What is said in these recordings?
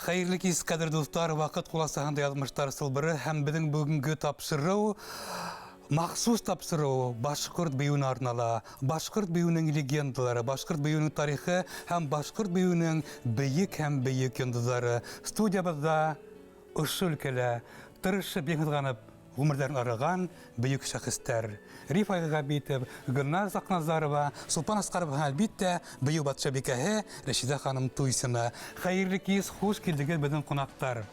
Хәйерле кис, ҡәҙерле дуҫтар, ваҡыт ҡул астыһында яҙмыштар сылбыры һәм беҙҙең бөгөнгө тапшырыу махсус тапшырыу башҡорт бейеүенә арнала. Башҡорт бейеүенең легендалары, башҡорт бейеүенең тарихы һәм башҡорт бейеүенең бейек һәм бейек йондоҙҙары. Студиябыҙҙа ошо өлкәлә тырышып, ең һыҙғанып Ғүмерҙәрен арыған бөйөк шәхестәр, Риф Айғабитов, Гөлназ Аҡназарова, Сулпан Асҡарова һәм, әлбиттә, бөйөк батшабикәһе Рәшидә ханым Туйсина. Хәйерле кис, хуш килдегеҙ, беҙҙең ҡунаҡтар!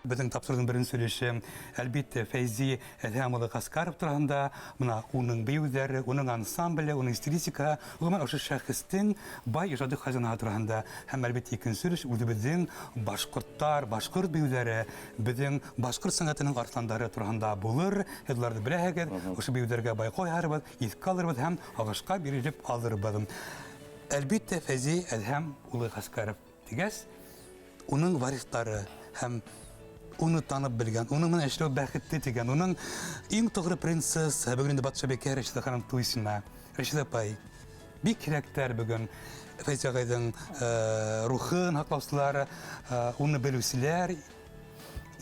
Беҙҙең тапшырыуҙың беренсе өлөшө, әлбиттә, Фәйзи Әҙһәм улы Ғәскәров тураһында, бына уның бейеүҙәре, уның ансамбле, уның стилистикаһы, ғөмүмән, ошо шәхестең бай ижади хазинаһы тураһында. Һәм, әлбиттә, икенсе өлөш үҙебеҙҙең башҡорттар, башҡорт бейеүҙәре, беҙҙең башҡорт сәнғәтенең арыҫландары тураһында булыр. Һеҙ уларҙы беләһегеҙ, ошо бейеүҙәргә байҡау яһарбыҙ, иҫкә алырбыҙ һәм ағышҡа бирелеп алырбыҙ. Әлбиттә, Фәйзи Әҙһәм улы Ғәскәров тигәс, уның варислары һәм уны танып белгән, уның менән эшләү бәхете тигән, уның иң тоғро принцесса, бөгөн инде батшабикә Рәшидә ханым Туйсина. Рәшидә апай, бик һирәктәр бөгөн Фәйзи ағайҙың рухын һаҡлаусылар, уны белеүселәр,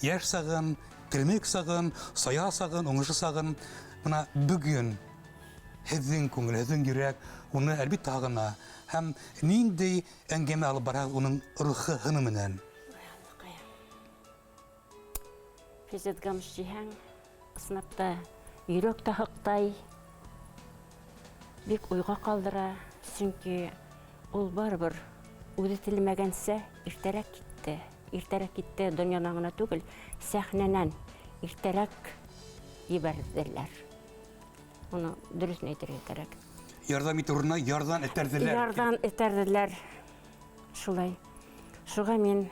йәш сағын, теремек сағын, сая сағын, уңышлы сағын. Бына бөгөн һеҙҙең күңел, һеҙҙең йөрәк уны әлбиттә һағына. Һәм ниндәй әңгәмә алып бараһығыҙ уның рухы һыны менән? Физет Гамш тиһәң, ысынлап та йөрәк тә һыҡтай, бик уйға ҡалдыра, сөнки ул барыбер үҙе теләмәгәнсә иртәрәк китте. Иртәрәк китте донъянан гына түгел, сәхнәнән иртәрәк ебәрҙеләр. Уны дөрөҫөн әйтергә кәрәк. Ярҙам итеү урынына ярҙан этәрҙеләр. Ярҙан этәрҙеләр. Шулай. Шуға мин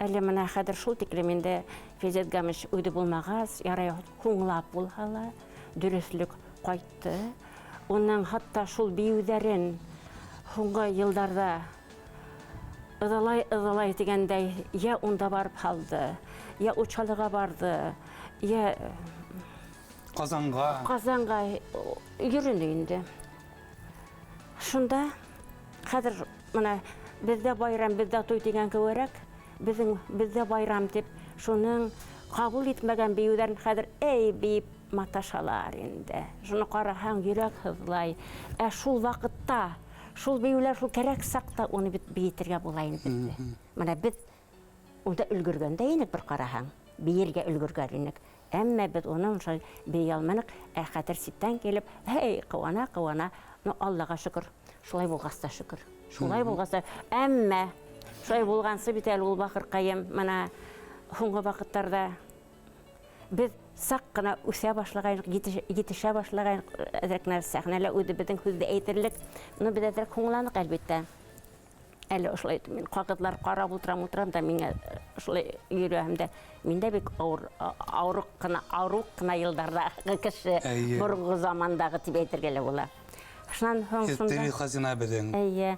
әле мына хәҙер шул тиклем инде Физет Гамыч үҙе булмағас, ярай һуңлап булһа ла, дөрөҫлөк ҡайтты. Уның хатта шул бейеүҙәрен һуңғы йылдарҙа ыҙалай-ыҙалай тигәндәй, йә унда барып һалды, йә Учалыға барҙы, йә Ҡазанға. Ҡазанға йөрөнө инде. Шунда хәҙер мына беҙҙә байрам, беҙҙә туй тигән кеүерәк, беҙҙең беҙҙә байрам тип, шуның ҡабул итмәгән бейеүҙәрен хәҙер эй бейеп маташалар инде. Шуны ҡараһаң, йөрәк һыҙлай. Ә шул ваҡытта, шул бейеүләр шул кәрәк саҡта уны бит бейетергә була инде беҙҙе. Мына беҙ унда өлгөргән дә инек бер ҡараһаң, бейергә өлгөргән инек. Әммә беҙ уны шулай бейей алманыҡ, ә хәҙер ситтән килеп, һей, ҡыуана-ҡыуана, ну, Аллаға шөкөр, шулай булғас та шөкөр. Шулай булғас та, әммә шулай булғансы бит әле ул бахырҡайым, мына һуңғы ваҡыттарҙа беҙ саҡ ҡына үҫә башлағайныҡ, етешә башлағайныҡ, әҙерәк кенә сәхнәлә үҙебеҙҙең һүҙҙе әйтерлек, ну, беҙ әҙерәк һуңланыҡ, әлбиттә. Әле ошолай мин ҡағыҙлар ҡарап ултырам, ултырам да миңә ошолай йөрәһем дә. Мин дә бик ауыр, ауырыҡ ҡына, ауырыу ҡына йылдарҙағы кеше, боронғо замандағы тип әйтергә лә була. Шунан һуң шунда. Тере хазина беҙҙең. Эйе.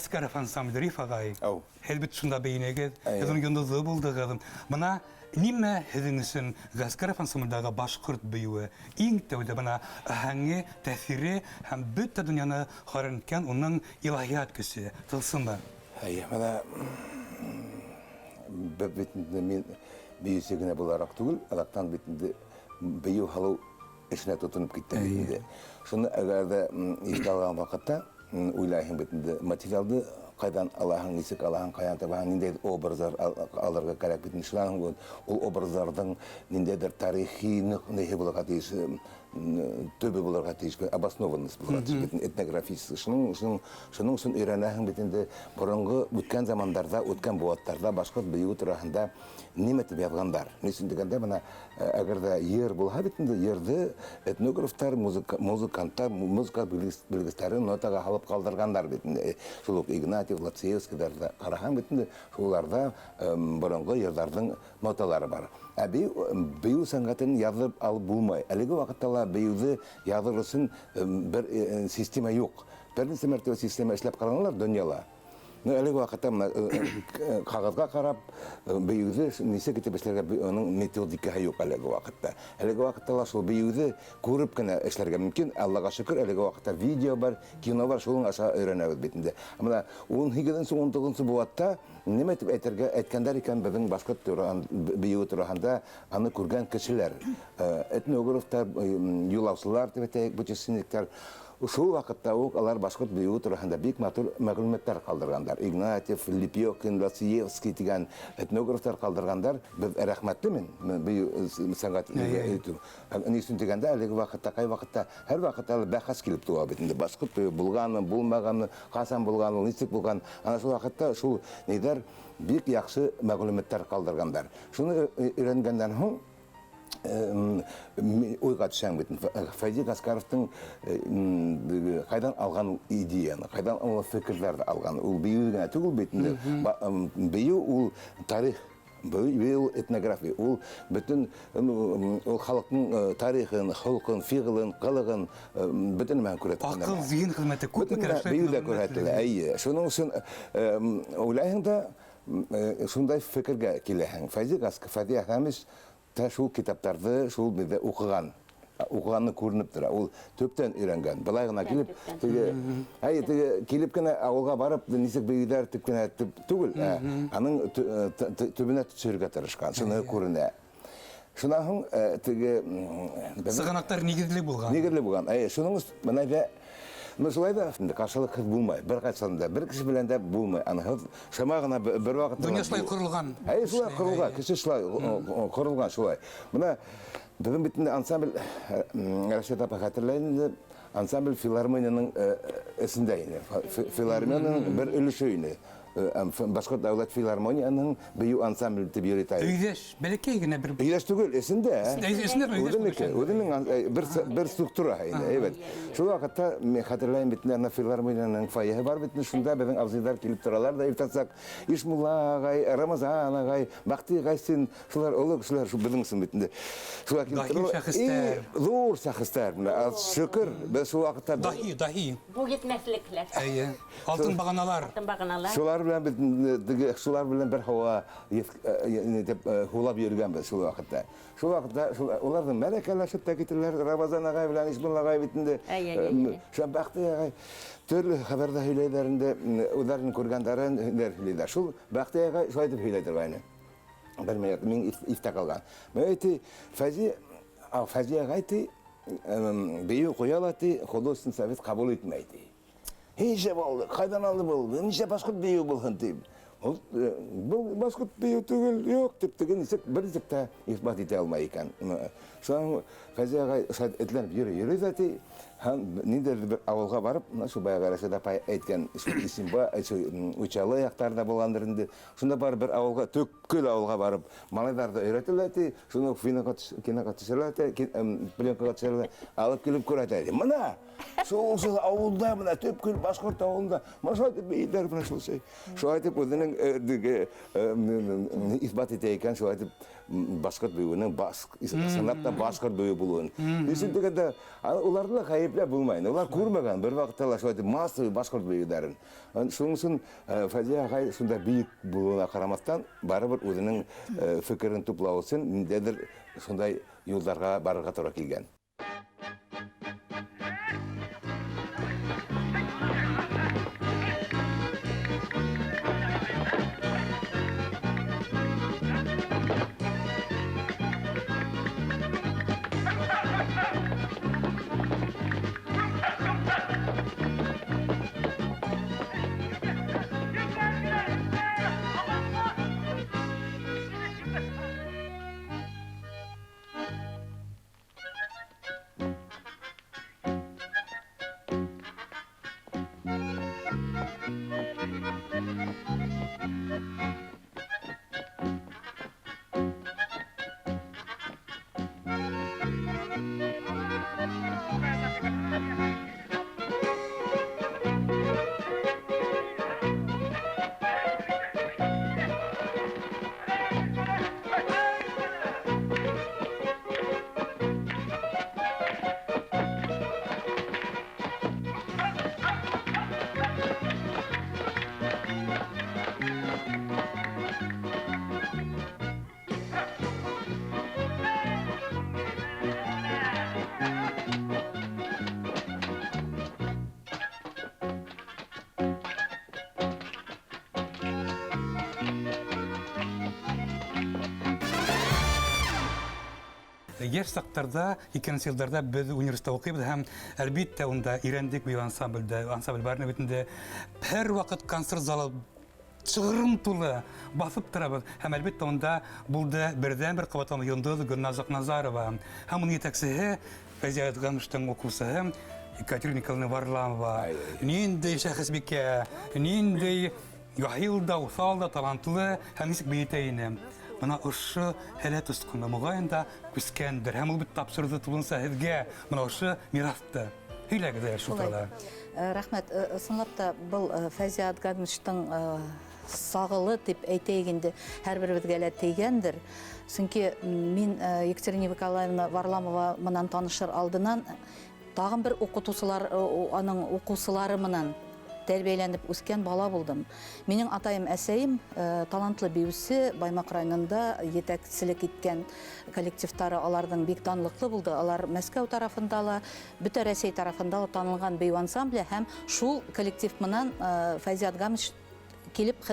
Гаскаров ансамбль Риф ағай. Ау. Һеҙ бит шунда бейенегеҙ, Әйе. һеҙ уның йондоҙо булдығыҙ. Бына нимә һеҙҙең өсөн Гаскаров ансамбльдағы башҡорт бейеүе? Иң тәүҙә бына аһәңе, тәьҫире һәм бөтә донъяны хайран иткән уның илаһият көсө, тылсымы. Әйе, бына беҙ бит инде мин бейеүсе генә булараҡ түгел, аҙаҡтан бит инде бейеү һалыу эшенә тотоноп киттем бит инде. Шуны әгәр ҙә иҫкә алған ваҡытта уйлайһың бит инде, материалды ҡайҙан алаһың, нисек алаһың, ҡайҙан табаһың, ниндәй образдар алырға кәрәк бит инде. Шунан һуң ул образдарҙың ниндәйҙер тарихи ниһе булырға тейеш, төбө булырға тейеш, обоснованность булырға тейеш бит, этнографический. Шуның өсөн өйрәнәһең бит инде боронғо үткән замандарҙа, үткән быуаттарҙа башҡорт бейеүе тураһында нимә тип яҙғандар. Ни өсөн тигәндә, бына әгәр ҙә йыр булһа бит инде, йырҙы этнографтар, музыканттар, музыка белгестәре нотаға һалып ҡалдырғандар бит инде. Шул уҡ Игнатьев, Лациевскийҙарҙы ҡараһаң бит инде, шуларҙа боронғо йырҙарҙың ноталары бар. Ә бейеү сәнғәтен яҙып алып булмай. Әлеге ваҡытта ла бейеүҙе яҙыр өсөн бер система юҡ. Бер нисә мәртәбә система эшләп ҡаранылар донъяла. Ну, әлеге ваҡытта бына ҡағыҙға ҡарап бейеүҙе нисек итеп эшләргә, уның методикаһы юҡ әлеге ваҡытта. Әлеге ваҡытта ла шул бейеүҙе күреп кенә эшләргә мөмкин. Аллаға шөкөр, әлеге ваҡытта видео бар, кино бар, шуның аша өйрәнәбеҙ бит инде. Бына 18-нсе, 19-нсы быуатта нимә тип әйткәндәр икән беҙҙең башҡорт бейеүе тураһында аны күргән кешеләр, этнографтар, юлаусылар тип әйтәйек, путешественниктар. Шул ваҡытта уҡ алар башҡорт бейеүе тураһында бик матур мәғлүмәттәр ҡалдырғандар. Игнатьев, Лепёхин, Лациевский тигән этнографтар ҡалдырғандар. Беҙ рәхмәтле мин, бейеү сәнғәт итеү. Ни өсөн тигәндә, әлеге ваҡытта, ҡай ваҡытта, һәр ваҡытта әле бәхәс килеп тыуа бит инде. Башҡорт бейеүе булғанмы, булмағанмы, ҡасан булған, ул нисек булған. Ана шул ваҡытта шул ниҙәр бик яҡшы мәғлүмәттәр ҡалдырғандар. Шуны өйрәнгәндән һуң уйға төшәм бит. Фәйзи Гаскаровтың ҡайҙан алған ул идеяны, ҡайҙан ул фекерҙәрҙе алған. Ул бейеү генә түгел бит инде. Бейеү ул тарих, бейеү ул этнография, ул бөтөн, ул халыҡтың тарихын, холҡон, фиғылын, ҡылығын, бөтөн нәмәһен күрһәткән. Аҡыл, зиһен хеҙмәте күпме Бөтөн нәмә кәрәк? Бейеү ҙә күрһәтелә, эйе. Шуның өсөн уйлайһың да, шундай фекергә киләһең. Фәйзи Гаскаров, Фәйзи Әхәмович та шул китаптарҙы, шул ниҙе уҡыған. Уҡығаны күренеп тора. Ул төптән өйрәнгән. Былай ғына килеп, Төптән. теге, әй, теге килеп кенә ауылға барып, нисек бейеүҙәр тип кенә тип түгел, аның төбөнә төшөргә тырышҡан. Шуны күренә. Шунан һуң, теге, беҙ Сығанаҡтар нигеҙле булған. Нигеҙле булған. Әй, шуның бына дә, ну, шулай ҙа, инде ҡаршылыҡһыҙ булмай. Бер ҡасан да, бер кеше белән дә булмай. Аныһыҙ шыма ғына бер ваҡытта Донъя ла шулай ҡоролған. Әй, шулай ҡоролған, кеше шулай ҡоролған шулай. Бына беҙҙең бит инде ансамбль, Рәшит апа хәтерләй инде, ансамбль филармонияның эсендә ине. Филармонияның бер өлөшө ине. Башҡорт дәүләт филармонияның бейеү ансамбле тип йөрөтә. Өйҙәш, бәләкәй генә бер Өйҙәш түгел, эсендә. Эсендә, эсендә бер өйҙәш Үҙенеке, булған. үҙенең бер структура ине, әйбәт. Шул ваҡытта мин хәтерләйем бит инде, ана филармонияның фойеһы бар бит инде, шунда беҙҙең абзыйҙар килеп торалар ҙа иртәнсәк. Ишмулла ағай, Рамазан ағай, Баҡти ағай, шулар оло кешеләр, шул беҙҙең өсөн бит инде. Шулар килеп Даһи торалар. шәхестәр. И, ҙур шәхестәр. Менә, шөкөр, беҙ шул ваҡытта Даһи, даһи. Бу етмәҫлекләр. Әйе. Алтын бағаналар. Алтын бағаналар. Шулар белән бит инде, теге, шулар белән бер һауа не тип, һулап йөрөгәнбеҙ шул ваҡытта. Шул ваҡытта шул, уларҙың мәрәкәләшеп тә китәләр, Рамазан ағай белән Ишмулла ағай бит инде. Әй, әй, әй, әй. Шул Бәхти ағай төрлө хәбәрҙә һөйләйҙәр инде, үҙҙәренең күргәндәрен һөйләйҙәр. Шул Бәхти ағай шулай итеп һөйләй торғайны. Бер мин иҫтә ҡалған. Мин әйтте, Фәйзи, Фәйзи ағай ти, бейеү ҡуя ла ти, художественный совет ҡабул итмәй ти. Нисә булды, ҡайҙан алды был, нисә башҡорт бейеү булһын тип. Ул, был башҡорт бейеү түгел, юҡ тип теге нисек, бер нисек тә иҫбат итә алмай икән. Шунан Фәйзи ағай шулай этләнеп йөрөй, йөрөй ҙә ти, һәм ниндәйҙер бер ауылға барып, мына шул баяғы Рәшит апай әйткән, шул Исембай, шул, Учалы яҡтарында булғандыр инде. Шунда барып бер ауылға, төпкөл ауылға барып, малайҙарҙы өйрәтәләр ти, шуны киноға төшөрәләр ти, пленкаға төшөрәләр, алып килеп күрһәтә ти. Мына, шул ауылда, мына төпкөл башҡорт ауылында, мына шулай итеп бейейҙәр, мына шул шей. Шулай итеп үҙенең үзенең иҫбат итә икән, шулай итеп башҡорт бейеүенең ысынлап та башҡорт бейеүе булыуын. Өсөн тигәндә, уларҙы ла ғәйепләп булмай. Улар күрмәгән бер ваҡытта ла шулай итеп массовый башҡорт бейеүҙәрен. Шуның өсөн Фәзиә ағай шунда бейек булыуына ҡарамаҫтан, барыбер үҙенең фекерен туплау өсөн ниндәйҙер шундай юлдарға барырға тура килгән. Йәш саҡтарҙа, икенсе йылдарҙа беҙ университетта уҡыйбыҙ һәм, әлбиттә, унда Ирәндек бейеү ансамблдә, ансамбль бар бит инде. Һәр ваҡыт концерт залы шығырым тулы баҫып торабыҙ. Һәм, әлбиттә, унда булды берҙән-бер ҡабатлама йондоҙ Гөлназ Аҡназарова. Һәм уның етәксеһе Фәйзиә Әдғәмовтың уҡыусыһы Екатерина Николаевна Варламова. Ниндәй шәхесбикә, ниндәй яһил да, уҫал да, талантлы һәм нисек бейетә ине. Бына ошо һәләт осҡоно моғайын да күскәндер. Һәм ул бит тапшырҙы тулынса һеҙгә бына ошо мираҫты. Һөйләгеҙ әле шул турала. Рәхмәт. Ысынлап та был Фәйзиә Әдғәмовтың сағылы тип әйтәйек инде, һәр беребеҙгә лә тейгәндер. Сөнки мин Екатерина Николаевна Варламова менән танышыр алдынан тағын бер уҡытыусылар, аның уҡыусылары менән тәрбиәләнеп үҫкән бала булдым. Минең атайым, әсәйем талантлы бейеүсе, Баймаҡ районында етәкселек иткән коллективтары аларҙың бик данлыҡлы булды. Алар Мәскәү тарафында ла, бөтә Рәсәй тарафында ла танылған бейеү ансамбле һәм шул коллектив менән Фәйзиә Әдғәмович килеп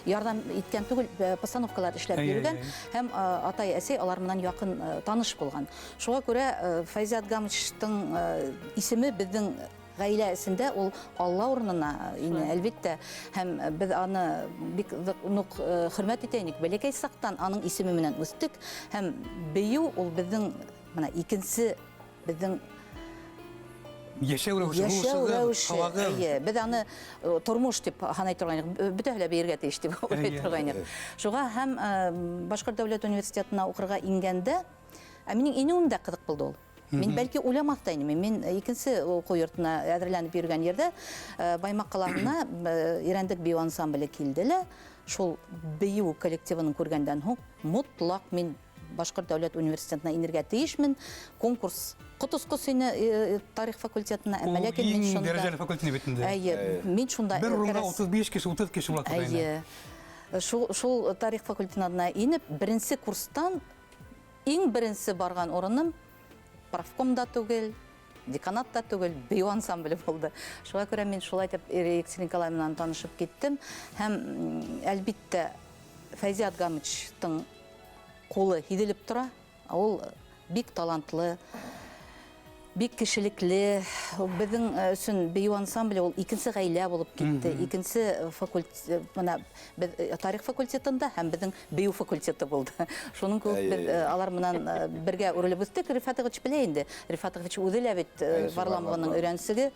ярҙам иткән түгел, постановкалар эшләп йөрөгән һәм атай, әсәй алар менән яҡын таныш булған. Шуға күрә Фәйзиә Әдғәмовичтың исеме беҙҙең ғаилә эсендә ул Алла урынына ине, әлбиттә, һәм беҙ аны бик ныҡ хөрмәт итә инек. Бәләкәй саҡтан аның исеме менән үҫтек һәм бейеү ул беҙҙең бына икенсе беҙҙең йәшәү рәүеше, йәшәү һулышығыҙ, рәүеше, һауағыҙ. Эйе, беҙ аны тормош тип һанай торғайныҡ, бөтәһе лә бейергә тейеш тип уйлай торғайныҡ. Шуға һәм Башҡорт дәүләт университетына уҡырға ингәндә, минең инеүем дә ҡыҙыҡ булды ул. Мин бәлки уйламаҫ та инем. Мин икенсе уҡыу йортона әҙерләнеп йөрөгән ерҙә, Баймаҡ ҡалаһына Ирәндек бейеү ансамбле килде лә, шул бейеү коллективын күргәндән һуң мотлаҡ мин Башҡорт дәүләт университетына инергә тейешмен. Конкурс ҡотосҡос ине тарих факультетына, әммә Ул ләкин мин иң шунда дәрәжәле факультет бит инде. Эйе, мин шунда Бер урынға кәрәс 35 кеше, 30 кеше була торғайны. Эйе. Шул тарих факультетына инеп, беренсе курстан иң беренсе барған урыным профком да түгел, деканат та түгел, бейеү ансамбле булды. Шуға күрә мин шулай итеп Екатерина Николаевна менән танышып киттем. Һәм, әлбиттә, Фәйзиә Әдғәмовичтың ҡулы һиҙелеп тора. Ул бик талантлы, бик кешелекле. Беҙҙең өсөн бейеү ансамбле ул икенсе ғаилә булып китте. Икенсе факультет, бына беҙ тарих факультетында һәм беҙҙең бейеү факультеты булды. Шуның кеүек беҙ алар менән бергә үрелеп үҫтек. Рифат Ағич белә инде. Рифат Ағич үҙе лә бит Варламованың өйрәнсеге.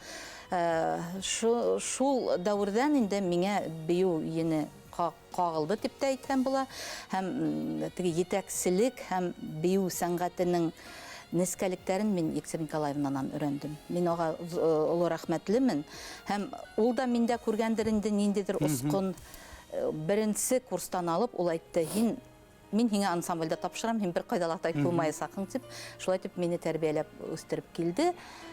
Шул дәүерҙән инде миңә бейеү ене ҡағылды тип тә әйтһәм була. Һәм теге етәкселек һәм бейеү сәнғәтенең нескәлектәрен мин Екатерина Николаевнанан өйрәндем. Мин уға оло рәхмәтлемен. Һәм ул да миндә күргәндер инде ниндәйҙер осҡон. Беренсе курстан алып ул әйтте, һин мин һиңә ансамбльдә тапшырам, һин бер ҡайҙа ла тайпылмаясаҡһың тип, шулай итеп мине тәрбиәләп үҫтереп килде.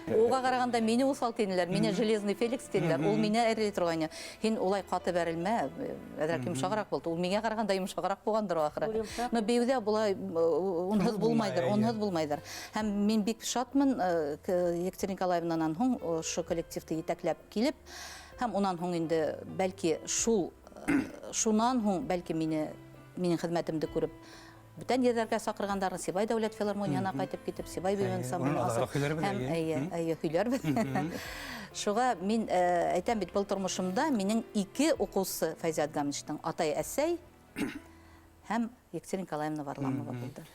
Уға ҡарағанда мине уҫал тинеләр, мине Железный Феликс тинеләр, ул мине әрләй торғайны. Һин улай ҡаты бәрелмә, әҙерәк йомшағыраҡ булды. Ул миңә ҡарағанда йомшағыраҡ булғандыр ахыры. Но бейеүҙә былай унһыҙ булмайҙыр, унһыҙ булмайҙыр. Һәм мин бик шатмын, Екатерина Николаевнанан һуң ошо коллективты етәкләп килеп, һәм унан һуң инде бәлки шул шунан һуң бәлки мине минең хеҙмәтемде күреп бүтән ерҙәргә саҡырғандар, Сибай дәүләт филармонияһына ҡайтып китеп, Сибай бейеү ансамблен асып, һәм әйе, әйе, һөйләрбеҙ. Шуға мин әйтәм бит, был тормошомда минең ике уҡыусы Фәйзи Адгамовичтың атай-әсәй һәм Екатерина Николаевна Варламова булды.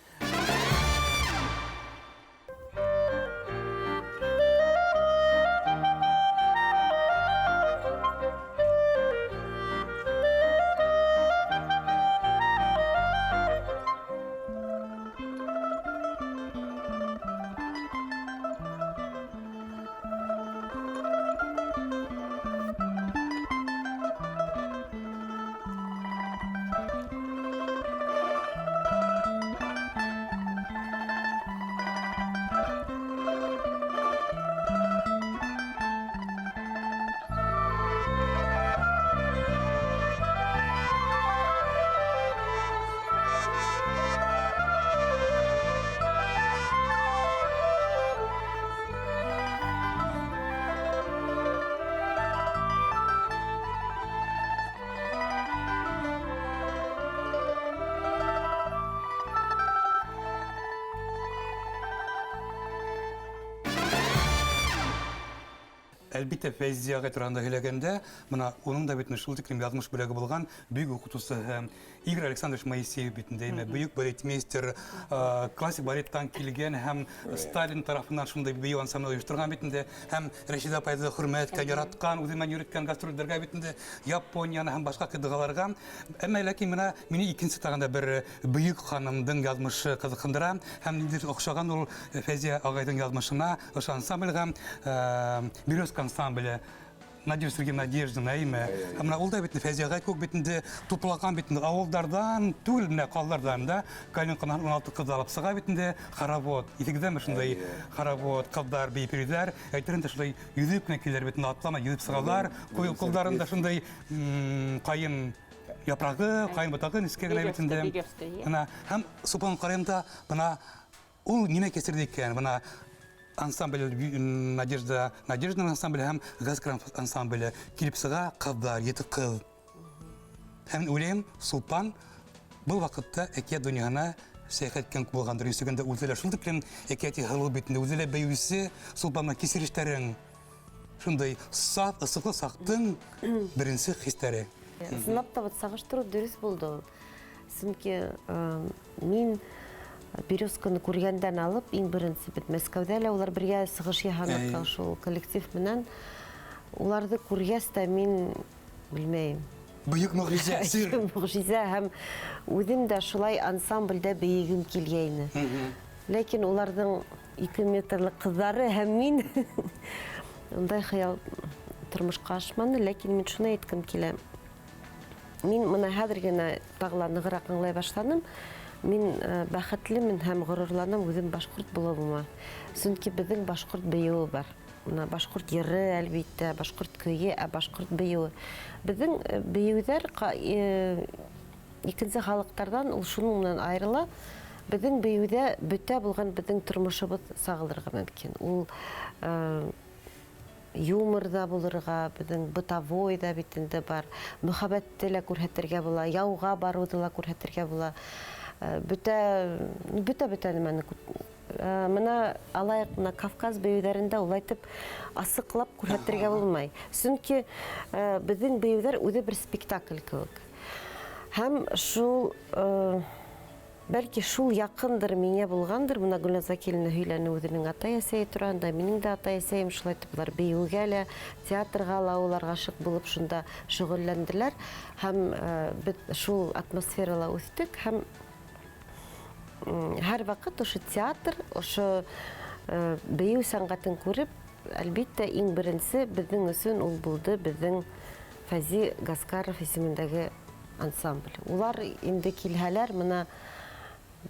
Әлбиттә, Фәйзи ағай тураһында һөйләгәндә, бына уның да бит шул тиклем яҙмыш бүләге булған бөйөк уҡытыусы Игорь Александрович Моисеев бит инде, бөйөк балетмейстер, классик балеттан килгән һәм Сталин тарафынан шундай бейеү ансамбле ойошторған бит инде, һәм Рәшидә апайҙы хөрмәт иткән, яратҡан, үҙе менән йөрөткән гастролдәргә бит инде, Японияны һәм башҡа ҡитғаларға. Әммә ләкин бына мине икенсе тағын да бер бөйөк ханымдың яҙмышы ҡыҙыҡһындыра, һәм ниндәйҙер оҡшаған ул Фәйзи ағайҙың яҙмышына, ошо ансамблгә, Березка ансамбле Надежда Сергеевна Надеждина, әйме? Һәм менә ул да бит Фәйзи ағай күк бит инде туплаған бит инде ауылдарҙан түгел, менә ҡалаларҙан да Калинканан 16 ҡыҙ алып сыға бит инде хоровод. Иҫегеҙҙәме шундай хоровод, ҡыҙҙар бейеп йөрөйҙәр. Әйтерһең дә шундай йөҙөп кенә киләләр бит инде, атлама йөҙөп сығалар. Ҡулдарында шундай ҡайын япрағы, ҡайын ботағы нескә генә бит инде. Бына һәм Супан ҡарайым да, бына ул нимә кисерҙе икән? Бына ансамбль Надежда, Надежда ансамбле һәм Гаскар ансамбле килеп сыға, ҡыҙҙар, ете ҡыҙ. Һәм уйлайым, Сулпан был ваҡытта әкиәт донъяһына сәйәхәт иткән булғандыр. Нисек инде үҙе лә шул тиклем әкиәти һылыу бит инде, үҙе лә бейеүсе, Сулпан менән кисерештәрең шундай саф, ысыҡлы саҡтың беренсе хистәре. Ысынлап та вот сағыштырыу дөрөҫ булды ул. Сөнки мин Березканы күргәндән алып, иң беренсе бит Мәскәүҙә лә улар бергә сығыш яһаныҡ шул коллектив менән. Уларҙы күргәс тә мин белмәйем. Бөйөк мөғжизә, сер. Мөғжизә, һәм үҙем дә шулай ансамблдә бейегем килгәйне. Ләкин уларҙың 2 метрлыҡ ҡыҙҙары һәм мин ундай хыял тормошҡа ашманы, ләкин мин шуны әйткем килә. Мин бына хәҙер генә тағы ла нығыраҡ аңлай башланым. Мин бәхетлемен һәм ғорурланам үҙем башҡорт булыуыма. Сөнки беҙҙең башҡорт бейеүе бар. Бына башҡорт йыры, әлбиттә, башҡорт көйө, ә башҡорт бейеүе. Беҙҙең бейеүҙәр икенсе халыҡтарҙан ул шуның менән айырыла. Беҙҙең бейеүҙә бөтә булған беҙҙең тормошобоҙ сағылырға мөмкин. Ул юмор да булырға, беҙҙең бытовой да бит инде бар, мөхәббәтте лә күрһәтергә була, яуға барыуҙы ла күрһәтергә була. Бөтә нәмәне бына алайыҡ, бына Кавказ бейеүҙәрендә улай итеп асыҡлап күрһәтергә булмай. Сөнки беҙҙең бейеүҙәр үҙе бер спектакль кеүек. Һәм шул, бәлки шул яҡындыр миңә булғандыр. Бына Гөлназ Вәкиловна һөйләне үҙенең атай-әсәйе тураһында, минең дә атай-әсәйем шулай итеп улар бейеүгә лә, театрға ла улар ғашиҡ булып шунда шөғөлләнделәр. Һәм беҙ шул атмосферала үҫтек һәм һәр ваҡыт ошо театр, ошо бейеү сәнғәтен күреп, әлбиттә, иң беренсе беҙҙең өсөн ул булды беҙҙең Фәйзи Гаскаров исемендәге ансамбль. Улар инде килһәләр, мына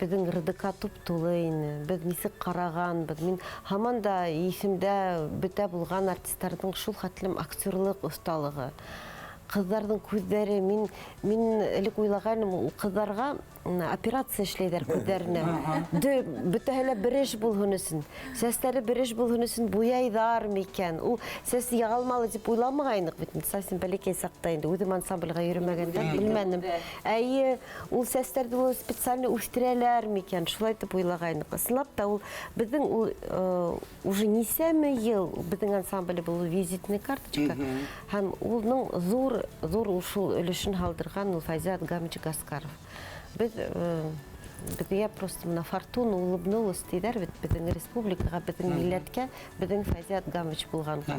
беҙҙең РДК туп-тулы ине. Беҙ нисек ҡарағанбыҙ. Мин һаман да иҫемдә бөтә булған артистарҙың шул хәтлем актерлыҡ оҫталығы. Ҡыҙҙарҙың күҙҙәре, мин элек уйлағайным, ул ҡыҙҙарға операция эшләйҙәр күҙҙәренә. Бөтәһе лә бер эш булһын өсөн. Сәстәре бер эш булһын өсөн буяйҙар микән? Ул сәс яғалмалы тип уйламағайныҡ бит. Совсем бәләкәй саҡта инде үҙем ансамбльға йөрөмәгәндә белмәнем. Әйе, ул сәстәрҙе ул специально үҫтерәләр микән? Шулай тип уйлағайныҡ. Ысынлап та ул беҙҙең ул уже нисәмә йыл беҙҙең ансамбль был визитный карточка. Һәм уның ҙур ул шул өлөшөн һалдырған ул Фәйзи Адгамович Гаскаров. Беҙгә просто мына фортуна улыбнулась тиҙәр бит беҙҙең республикаға, беҙҙең милләткә, беҙҙең Фәйзи Адгамович булғанға.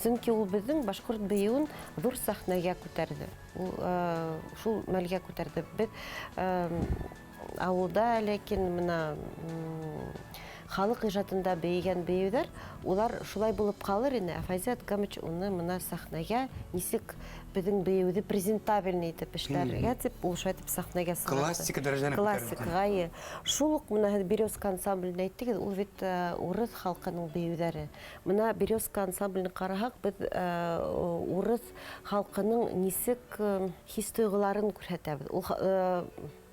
Сөнки ул беҙҙең башҡорт бейеүен ҙур сәхнәгә күтәрҙе. Ул шул мәлгә күтәрҙе. Беҙ ауылда, ләкин мына халыҡ ижадында бейегән бейеүҙәр, улар шулай булып ҡалыр ине. Ә Фәйзи Адгамович уны мына сәхнәгә нисек беҙҙең бейеүҙе презентабельный итеп эшләргә тип, ул шулай итеп сәхнәгә сығарҙы. Классика дәрәжәһенә күтәрелде. Классик, ғайы. Шул уҡ мына һеҙ Березка ансамблен әйттегеҙ, ул бит урыҫ халҡының бейеүҙәре. Мына Березка ансамблен ҡараһаҡ, беҙ урыҫ халҡының нисек хис-тойғоларын күрһәтәбеҙ. Ул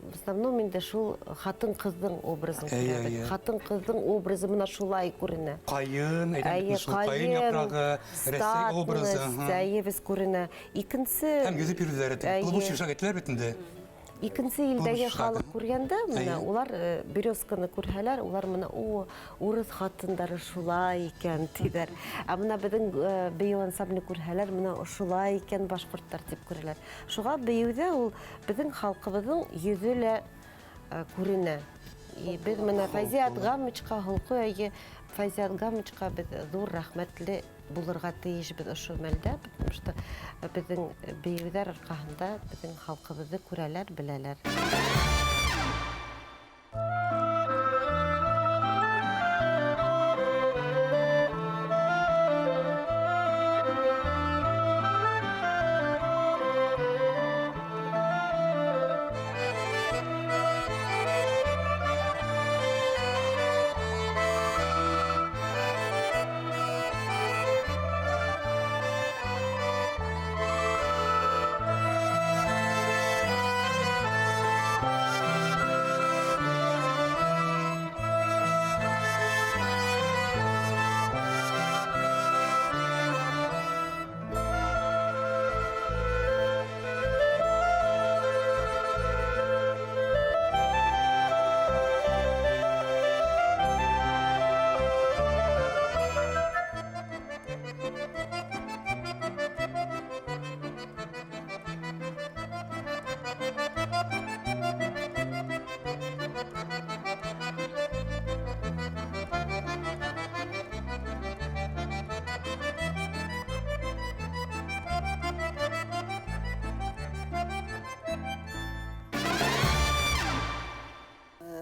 в основном инде шул хатын-ҡыҙҙың образын күрәбеҙ. Хатын-ҡыҙҙың образы мына шулай күренә. Ҡайын, әйтәм бит, Әйе, шул ҡайын ҡайын, япрағы, Рәсәй образы, статность, әйе, беҙ күренә. Икенсе Һәм йөҙөп йөрөүҙәре тип, Әйе. Был шишак әйтеләр бит инде. Икенсе илдәге Булмыш халыҡ шагы. күргәндә, мына Әйе. улар Березканы күрһәләр, улар мына, о, урыҫ хатындары шулай икән, тиҙәр. Ә мына беҙҙең бейеү ансамблен күрһәләр, мына шулай икән башҡорттар тип күрәләр. Шуға бейеүҙә ул беҙҙең халҡыбыҙҙың йөҙө лә күренә. И беҙ мына Фәйзи Адгамовичҡа, холҡо әйе, Фәйзи Адгамовичҡа беҙ ҙур рәхмәтле булырға тейешбеҙ ошо мәлдә, потому что беҙҙең бейеүҙәр арҡаһында беҙҙең халҡыбыҙҙы күрәләр, беләләр.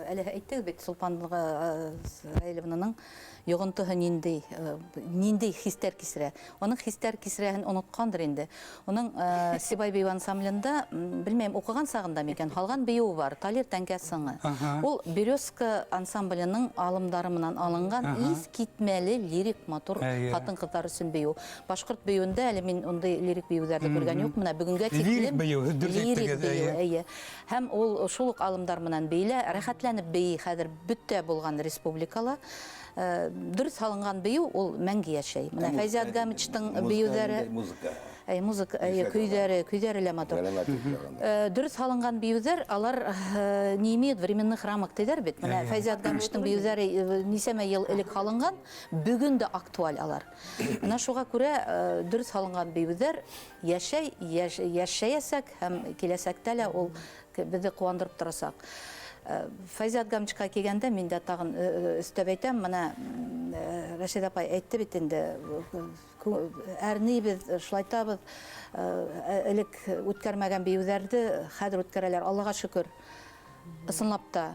Әле әйттек бит, Сулпанлыға Раилевнаның йоғонтоһо ниндәй хистәр кисерә. Уның хистәр кисерәһен онотҡандыр инде. Уның Сибай бейеү ансамблендә, белмәйем, уҡыған сағында микән, һалған бейеүе бар, Талир тәңкә сыңы. Ул Березка ансамбленың алымдары менән алынған иҫ китмәле лирик матур хатын-ҡыҙҙар өсөн бейеү. Башҡорт бейеүендә әле мин ундай лирик бейеүҙәрҙе күргән юҡ. Мына бөгөнгә Лирик тиклем бейеү, һеҙ дөрөҫ лирик әйттегеҙ, бейеү, әйе. әйе. Һәм ул шул уҡ алымдар менән бейелә, рәхәтләнеп бейей хәҙер бөтә булған республикала. Дөрөҫ һалынған бейеү ул мәңге йәшәй. Мына Музыка Фәйзи инде, Адгамовичтың музыка бейеүҙәре инде, музыка. Әй, музыка, әй, Музыка. көйҙәре лә матур. Ғәләмәт көйҙәре. Дөрөҫ һалынған бейеүҙәр, алар не имеют временных рамок тиҙәр бит. Мына Фәйзи Адгамовичтың бейеүҙәре нисәмә йыл элек һалынған, бөгөн дә актуаль алар. Мына шуға күрә дөрөҫ һалынған бейеүҙәр йәшәйәсәк һәм киләсәктә лә ул беҙҙе ҡыуандырып торасаҡ. Фәйзи Адгамовичҡа килгәндә мин дә тағын өҫтәп әйтәм, мына Рәшиҙә апай әйтте бит инде, әрнейбеҙ, шулайтабыҙ, элек үткәрмәгән бейеүҙәрҙе хәҙер үткәрәләр, Аллаға шөкөр. Ысынлап та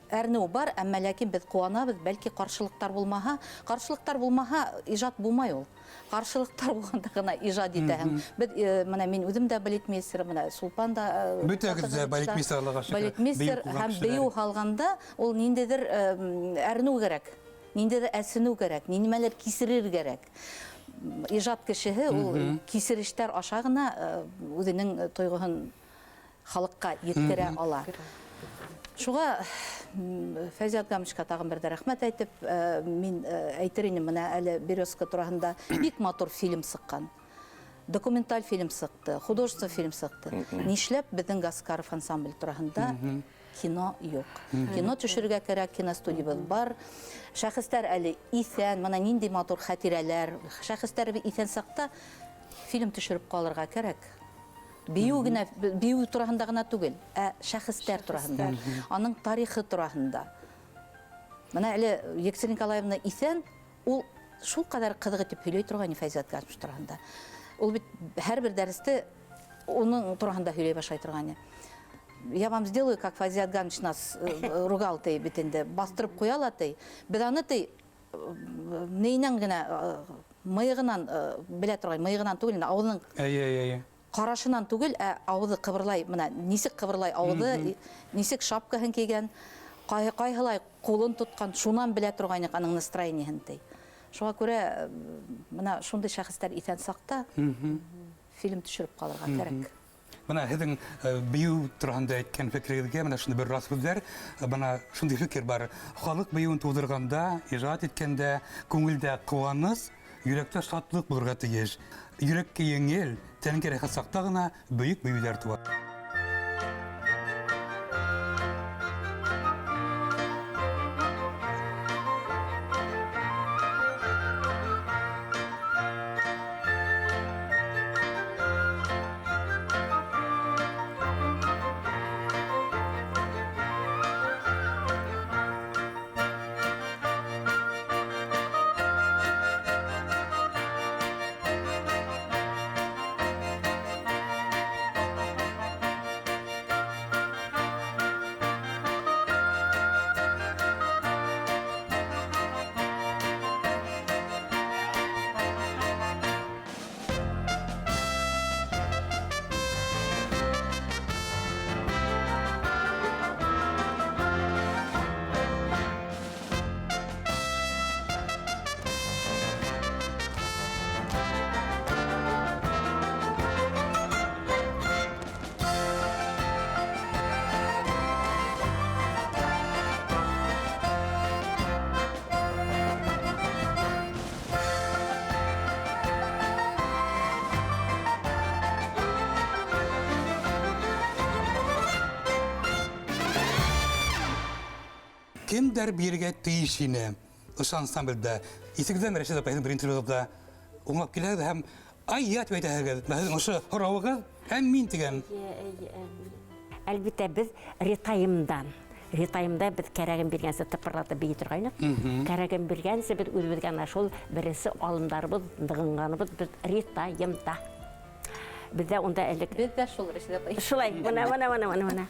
Әрнеү бар, әммә ләкин беҙ ҡыуанабыҙ, бәлки ҡаршылыҡтар булмаһа, ҡаршылыҡтар булмаһа, ижад булмай ул. Ҡаршылыҡтар булғанда ғына ижад итәһең. Беҙ бына мин үҙем дә балетмейстер, бына Сулпан да Бөтәгеҙ дә балетмейстер, Аллаға шөкөр. Балетмейстер һәм бейеү һалғанда ул ниндәйҙер әрнеү кәрәк, ниндәйҙер әсенеү кәрәк, нимәлер кисерер кәрәк. Ижад кешеһе ул кисерештәр аша ғына үҙенең тойғоһон халыҡҡа еткерә ала. Шуға Фәйзи Адгамовичка тағын бер дә рәхмәт әйтеп, мин әйтер инем, бына әле Березка тураһында бик матур фильм сыҡҡан. Документаль фильм сыҡты, художественный фильм сыҡты. Нишләп беҙҙең Гаскаров ансамбль тураһында кино юҡ? Кино төшөрөргә кәрәк, киностудиябыҙ бар. Шәхестәр әле иҫән, бына ниндәй матур хәтирәләр. Шәхестәр иҫән саҡта фильм төшөрөп ҡалырға кәрәк. Бейеү генә, бейеү тураһында ғына түгел, ә шәхестәр тураһында, аның тарихы тураһында. Бына әле Екатерина Николаевна иҫән, ул шул ҡәҙәр ҡыҙыҡ итеп һөйләй торғайны Фәйзи Адгамович тураһында. Ул бит һәр бер дәресте уның тураһында һөйләй башлай торғайны. Я вам сделаю, как Фәйзи Адгамович нас ругал, ти бит инде, баҫтырып ҡуя ла ти. Беҙ аны ти нейенән генә, мыйығынан белә торғайны, мыйығынан түгел, ауыҙының Әйе, әйе, әйе. ҡарашынан түгел, ә ауыҙы ҡыбырлай, бына нисек ҡыбырлай ауыҙы, нисек шапкаһын кейгән, ҡайһылай ҡулын тотҡан, шунан белә торғайныҡ аның настроениеһын ти. Шуға күрә, бына шундай шәхестәр иҫән саҡта фильм төшөрөп ҡалырға кәрәк. Бына һеҙҙең бейеү тураһында әйткән фекерегеҙгә бына шундай бер раҫ һүҙҙәр, бына шундай фекер бар. Халыҡ бейеүен тыуҙырғанда, ижад иткәндә күңелдә ҡыуаныс, йөрәктә шатлыҡ булырға тейеш. Йөрәккә еңел, тәнгә рәхәт саҡта ғына бөйөк бейеүҙәр тыуа. Кемдәр биргә тейеш ине ошо ансамблдә? Исегеҙҙәме, Рәшиҙә апай, һеҙҙең бер интервьюғыҙҙа уңлап киләһегеҙ һәм ай я тип әйтәһегеҙ. Бына һеҙҙең ошо һорауығыҙ һәм мин тигән. Әлбиттә, беҙ ретайымдан. Ретайымда беҙ кәрәген биргәнсе тыпырлатып бейей торғайныҡ. Кәрәген биргәнсе беҙ үҙебеҙгә ана шул беренсе алымдарыбыҙ, нығынғаныбыҙ беҙ ретайымда. Беҙҙә унда элек Беҙ ҙә шул, Рәшиҙә апай. Шулай, бына, бына, бына, бына, бына.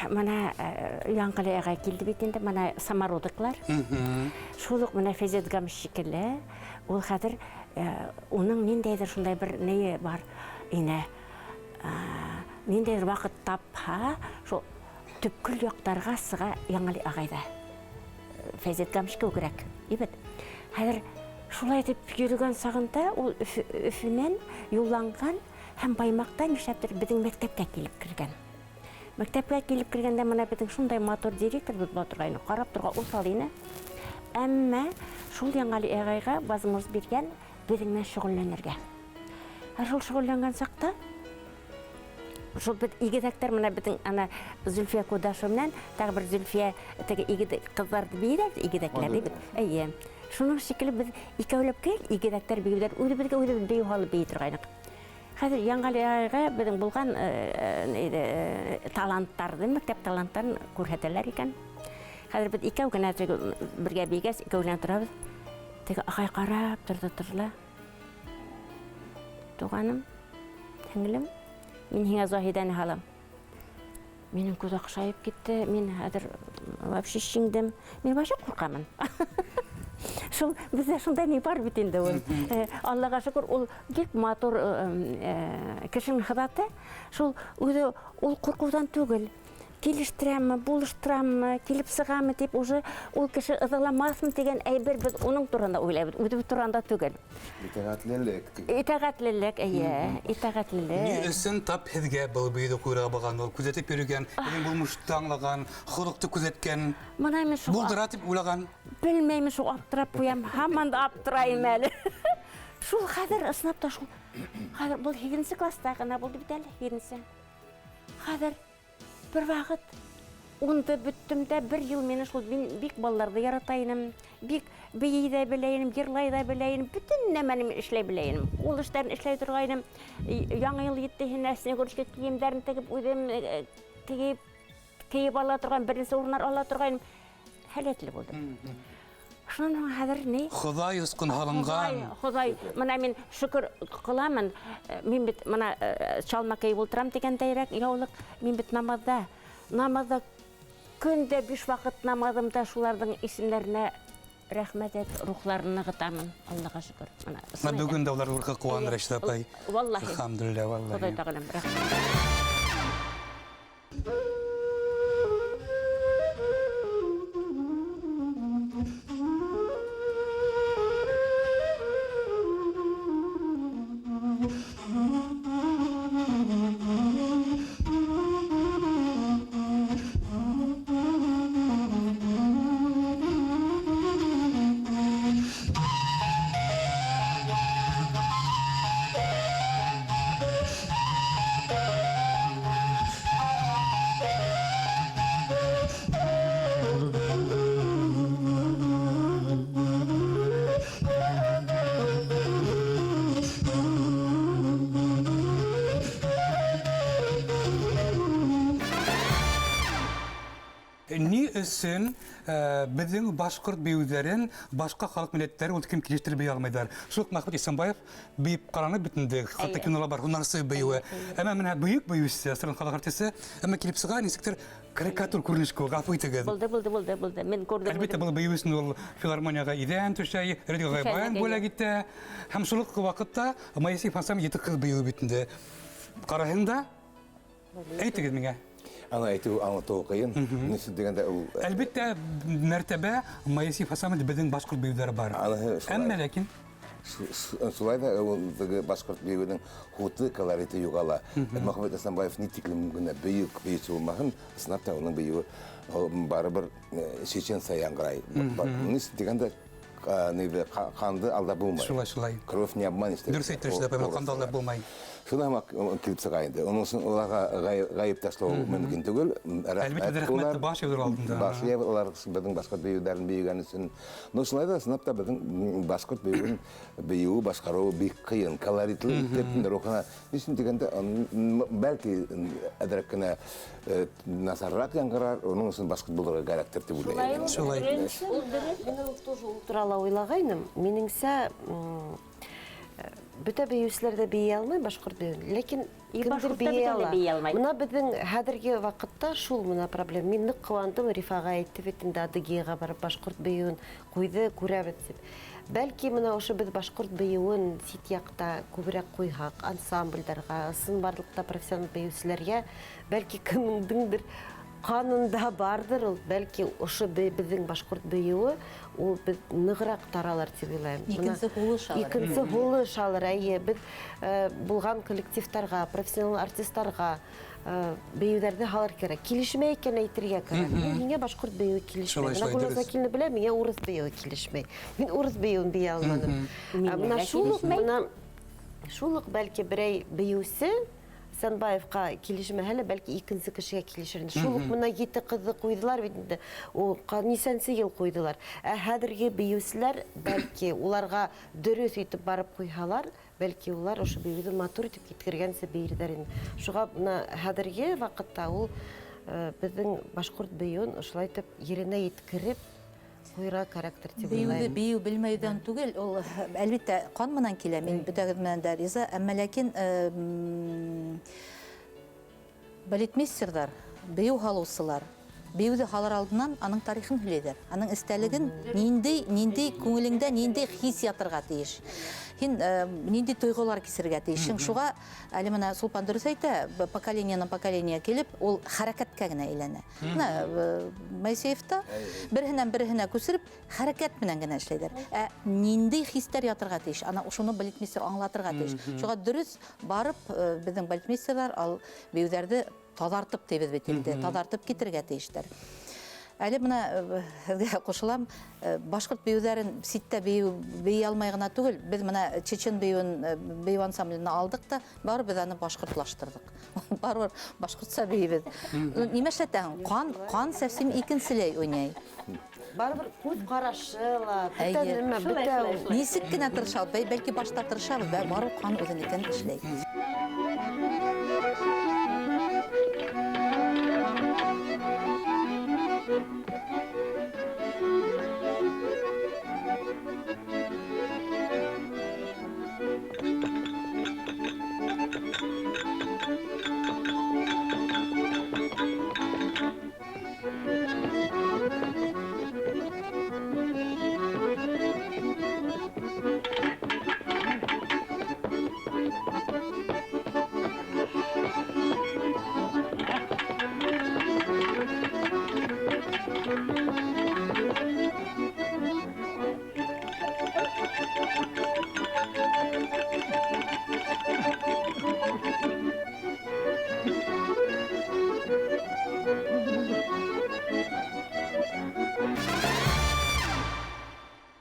Бына Яңғали ағай килде бит инде, бына самородоклар. Шул уҡ бына Фәйзәт Гамш шикелле, ул хәҙер уның ниндәйҙер шундай бер нейе бар ине. Ниндәйҙер ваҡыт тапһа, шул төпкөл яҡтарға сыға Яңғали ағай ҙа. Фәйзәт Гамш кеүегерәк, ибет. Хәҙер шулай итеп йөрөгән сағында ул Өфөнән юлланған һәм Баймаҡтан нишләптер беҙҙең мәктәпкә килеп кергән. Мәктәпкә килеп кергәндә бына беҙҙең шундай матур директор беҙ була торғайны, ҡарап торға уҫал ине. Әммә шул Яңғали ағайға возможность биргән беҙҙең менән шөғөлләнергә. Ә шул шөғөлләнгән саҡта шул беҙ игеҙәктәр менән беҙҙең ана Зөлфиә Кудашева менән тағы бер Зөлфиә теге игеҙ ҡыҙҙарҙы бейҙәр, игеҙәкләр бит. Эйе. Шуның шикелле беҙ икәүләп кил игеҙәктәр бейеүҙәр үҙебеҙгә үҙебеҙ бейеү һалып бейей торғайныҡ. Хәҙер Яңғали ағайға беҙҙең булған таланттарҙы, мәктәп таланттарын күрһәтәләр икән. Хәҙер беҙ икәү генә теге бергә бейгәс, икәү генә торабыҙ. Теге ағай ҡарап торҙо, торҙо ла. Туғаным, һеңлем, мин һиңә Заһиҙәне һалам. Минең күҙ аҡшайып китте, мин хәҙер вообще шиңдем. Мин вообще ҡурҡамын. Шул бездә шундай ни бар бит инде ул. Аллаға шөкөр, ул бик матур кешенең һыҙаты. Шул үҙе ул ҡурҡыуҙан түгел. Килештерәме, булыштырамы, килеп сығамы тип уже ул кеше ыҙаламаҫмы тигән әйбер беҙ уның тураһында уйлайбыҙ, үҙебеҙ тураһында түгел. Итәғәтлелек. Итәғәтлелек, эйе, итәғәтлелек. Ни өсөн тап һеҙгә был бейеүҙе ҡуйырға булған ул? Күҙәтеп йөрөгән, һинең булмышты аңлаған, холоҡто күҙәткән, Мына мин шул булдыра тип уйлаған. Белмәйем, шул аптырап ҡуям, һаман да аптырайым әле. Шул хәҙер ысынлап та шул. Хәҙер был 8 класста ғына булды бит әле, 7. Хәҙер бер ваҡыт унды бөттөм дә, бер йыл мине шул, мин бик балаларҙы ярата инем, бик бейей ҙә белә инем, йырлай ҙа белә инем, бөтөн нәмәне мин эшләй белә инем. Ҡул эштәрен эшләй торғайным. Яңы йыл етте, һинә Снегурочка кейемдәрен тегеп, үҙем тегеп, кейеп ала торған, беренсе урындар ала торғайным. Һәләтле булдым. Шунан һуң хәҙер ни? Хоҙай осҡон һалынған. Хоҙай, Хоҙай, мына мин шөкөр ҡыламын. Мин бит мына чалма кейеп ултырам тигәндәйерәк яулыҡ. Мин бит намаҙҙа, намаҙҙа көндә 5 ваҡыт намаҙымда шуларҙың исемдәренә рәхмәт әйтеп, рухларын нығытамын. Аллаға шөкөр. Мына Мына бөгөн дә улар рухы ҡыуаныр, Рәшит апай. Валлаһи. Әлхәмдүлилләһ, валлаһи. Хоҙай тәғәләм, рәхмәт. Ни өсөн беҙҙең башҡорт бейеүҙәрен башҡа халыҡ милләттәре ул кем килештереп бейей алмайҙар? Шул уҡ Мәхмүт Исәнбаев бейеп ҡараны бит инде, хатта кинола бар, һунарсы бейеүе. Әммә мына бөйөк бейеүсе, Астрахань халыҡ артисы, әммә килеп сыға, нисектер карикатур күренеш кеүек, ғәфү итегеҙ. Булды, булды, булды, булды. Мин күрҙем, Әлбиттә, күрҙем. был бейеү өсөн ул филармонияға иҙән түшәй, Радио Түшәй, Ғайбаев әйе. бүләк итә. Һәм шул уҡ ваҡытта Моисей Фасам ете ҡыҙ бейеүе бит инде. Ҡараһың да, әйтегеҙ миңә. Ана әйтеү аңлатыуы ҡыйын. Нисек тигәндә ул Әлбиттә, мәртәбә Моисей Фасамов беҙҙең башҡорт бейеүҙәре бар. Аныһы шулай. Әммә ләкин Шулай ҙа ул теге башҡорт бейеүенең һуты колориты юғала. Мәхмүт Исәнбаев ни тиклем генә бөйөк бейеүсе булмаһын, ысынлап та уның бейеүе барыбер чеченса яңғырай. Нисек тигәндә, нейҙе, ҡанды алдап булмай. Шулай, шулай. Кровь не обманешь, тип Дөрөҫ әйтте, Рәшит апай, ҡанды алдап булмай. Шуны һамаҡ килеп сыға инде. Уның өсөн уларға ғәйеп ташлау мөмкин түгел. Рәхмәт Әлбиттә, рәхмәт улар. баш эйҙер алдында. Баш эйҙер улар беҙҙең башҡорт бейеүҙәрен бейегән өсөн. Но шулай ҙа ысынлап та беҙҙең башҡорт бейеүен бейеүе башҡарыуы бик ҡыйын, колоритлы итеп рухына. Ни өсөн тигәндә, бәлки әҙерәк кенә насарыраҡ яңғырар, уның өсөн башҡорт булырға кәрәктер тип уйлайым. Шулай. Ул дөрөҫ. Мин ул тоже ул турала уйлағайным. Минеңсә, бөтә бейеүселәр ҙә бейей алмай башҡорт бейеүен, ләкин И кемдер башҡорттар бейей бөтә лә ала. бейей алмай. Мына беҙҙең хәҙерге ваҡытта шул мына проблема. Мин ныҡ ҡыуандым, Рифаға әйтте бит инде, Адыгеяға барып башҡорт бейеүен ҡуйҙы, күрәбеҙ тип. Бәлки мына ошо беҙ башҡорт бейеүен сит яҡта күберәк ҡуйһаҡ, ансамблдарға, ысынбарлыҡта профессионал бейеүселәргә, бәлки кемдеңдер ҡанында барҙыр ул, бәлки ошо беҙҙең башҡорт бейеүе ул беҙ нығыраҡ таралыр тип уйлайым. Мына Икенсе һулыш алыр. Икенсе һулыш алыр, әйе. Беҙ булған коллективтарға, профессионал артисттарға бейеүҙәрҙе һалыр кәрәк. Килешмәй икән әйтергә кәрәк. Мин һиңә башҡорт бейеүе килешмәй. Шулай, Мына шулай, Гөлназ дөрөҫ. Акиловна белә, миңә урыҫ бейеүе килешмәй. Мин урыҫ бейеүен бейә алманым. Миңә Мына лә шул уҡ, килешмәй. мына шул уҡ бәлки берәй бейеүсе Сәнбаевҡа килешмәһә лә, бәлки икенсе кешегә килешер ине. Шул уҡ мына ете ҡыҙҙы ҡуйҙылар бит инде. Ул нисәнсе йыл ҡуйҙылар. Ә хәҙерге бейеүселәр бәлки уларға дөрөҫ итеп барып ҡуйһалар, бәлки улар ошо бейеүҙе матур итеп еткергәнсе бейерҙәр ине. Шуға мына хәҙерге ваҡытта ул беҙҙең башҡорт бейеүен ошолай итеп еренә еткереп ҡуйырға кәрәктер тип Бейеүҙе уйлайым. бейеү белмәүҙән түгел, ул әлбиттә ҡан менән килә, мин бөтәгеҙ менән дә риза, әммә ләкин Балетмейстерҙар, бейеү һалыусылар, бейеүҙе һалыр алдынан аның тарихын һөйләйҙәр. Аның эстәлеген ниндәй, ниндәй күңелеңдә ниндәй хис ятырға тейеш. Һин ниндәй тойғолар кисергә тейешһең. Шуға әле мына Сулпан дөрөҫ әйтә, поколениенан поколение килеп, ул хәрәкәткә генә әйләнә. Мына Моисеевта береһенән береһенә күсереп, хәрәкәт менән генә эшләйҙәр. Ә ниндәй хистәр ятырға тейеш? Ана шуны балетмейстер аңлатырға тейеш. Шуға дөрөҫ барып, беҙҙең балетмейстерҙар ал бейеүҙәрҙе таҙартып тибеҙ бит инде, таҙартып китергә тейештәр. Әле бына һеҙгә ҡушылам, башҡорт бейеүҙәрен ситтә бейей алмай ғына түгел, беҙ бына чечен бейеүен, бейеү ансамбленә алдыҡ та, барыбер беҙ аны башҡортлаштырҙыҡ. Барыбер башҡортса бейебеҙ. Нимә эшләтәһең? Ҡан совсем икенселәй уйнай. Барыбер күҙ ҡарашы ла, бөтә нәмә, Шулай, бөтә шулай, шулай. Нисек кенә тырышабыҙ, бәлки башта тырышабыҙ, барыбер ҡан үҙенекен эшләй.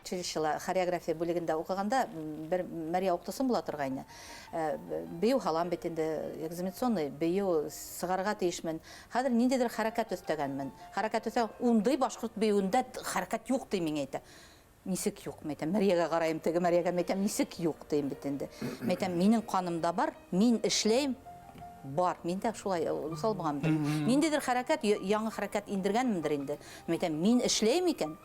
Училищела хореография бүлегендә уҡығанда бер мәрйә уҡытыусым була торғайны. Бейеү һалам бит инде, экзаменационный бейеү сығарырға тейешмен. Хәҙер ниндәйҙер хәрәкәт өҫтәгәнмен. Хәрәкәт өҫтәгән, ундай башҡорт бейеүендә хәрәкәт юҡ ти миңә әйтә. Нисек юҡ, мин әйтәм, мәрйәгә ҡарайым, теге мәрйәгә, мин әйтәм, нисек юҡ тием бит инде. Мин әйтәм, минең ҡанымда бар, мин эшләйем, бар. Мин дә шулай усал булғанмын. Ниндәйҙер хәрәкәт, яңы хәрәкәт индергәнмендер инде. Мин әйтәм, мин эшләйем икән,